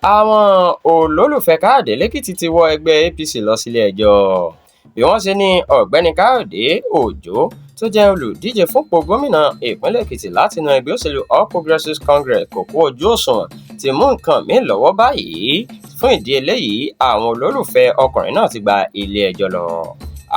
Àwọn olólùfẹ́ Káyọ̀dé lèkìtì ti wọ ẹgbẹ́ APC lọ sílé-ẹjọ́ bí wọ́n ṣe ní Ọ̀gbẹ́ni Káyọ̀dé Òjó, tó jẹ́ olùdíje fúnpọ̀ gómìnà ìpínlẹ̀ Èkìtì látinú ẹgbẹ́ òṣèlú All Progressives Congress, kò kún ojú òṣùwọ̀n, ti mú nǹkan miín lọ́wọ́ báyìí. Fún ìdí eléyìí, àwọn olólùfẹ́ ọkùnrin náà ti gba ilé-ẹjọ́ lọ.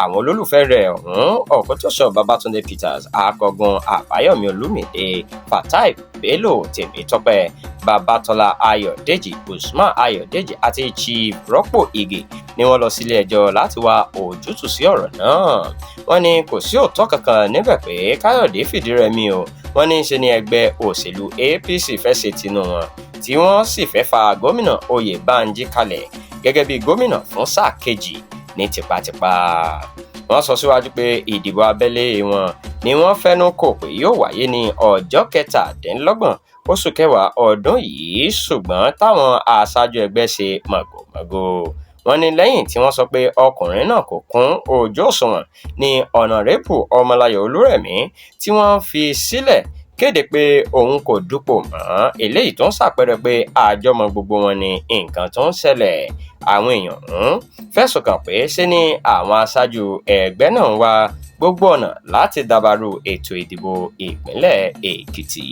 Àwọn olólùfẹ́ rẹ̀ ọ̀hún, Òkútòṣọ́ Babátúndé Peters, Akọgun Àbáyọ̀mí Olùmídé, Fatai Bello, Tèmítọ́pẹ́ Babátọ́lá, Ayọ̀dèjì Usman, Ayọ̀dèjì àti Chief Rọ́pò Ige ni wọ́n lọ sílé-ẹjọ́ láti wá ojútùú sí ọ̀rọ̀ náà. Wọ́n ní kò sí òótọ́ kankan níbẹ̀ pé Káyọ̀dé fìdírẹmi o. Wọ́n ní ṣe ni ẹgbẹ́ òṣèlú APC fẹ́ ṣe tinú wọn, tí wọ́n sì fẹ́ fa gómìnà Oyèbánjí kalẹ̀ gẹ́gẹ́ bí gómìnà fún sáà kejì ní tipátipá. Wọ́n sọ síwájú pé ìdìbò abẹ́lé wọn ni wọ́n fẹnu kò pé yóò wáyé ní ọjọ́ 27 oṣù kẹwàá ọdún yìí, ṣùgbọ́n táwọn aṣáájú ẹgbẹ́ ṣe mọ̀gòmọ́gó. Wọ́n ní lẹ́yìn tí wọ́n sọ pé ọkùnrin náà kò kún ojú òṣùwọ̀n ní Ọ̀nàrẹ́bù Ọmọláyọ̀ Olúrẹ̀mí tí wọ́n fi sílẹ̀ kéde pé òun kò dupò mọ́, eléyìí tó ń ṣàpẹẹrẹ pé àjọmọ̀ gbogbo wọn ní nǹkan tó ń ṣẹlẹ̀. Àwọn èèyàn ọ̀hún fẹ̀sùn kàn pé ṣe ni àwọn aṣáájú ẹgbẹ́ náà ń wá gbogbo ọ̀nà láti dabarú ètò ìdìbò ìpínlẹ̀ Èkìtì.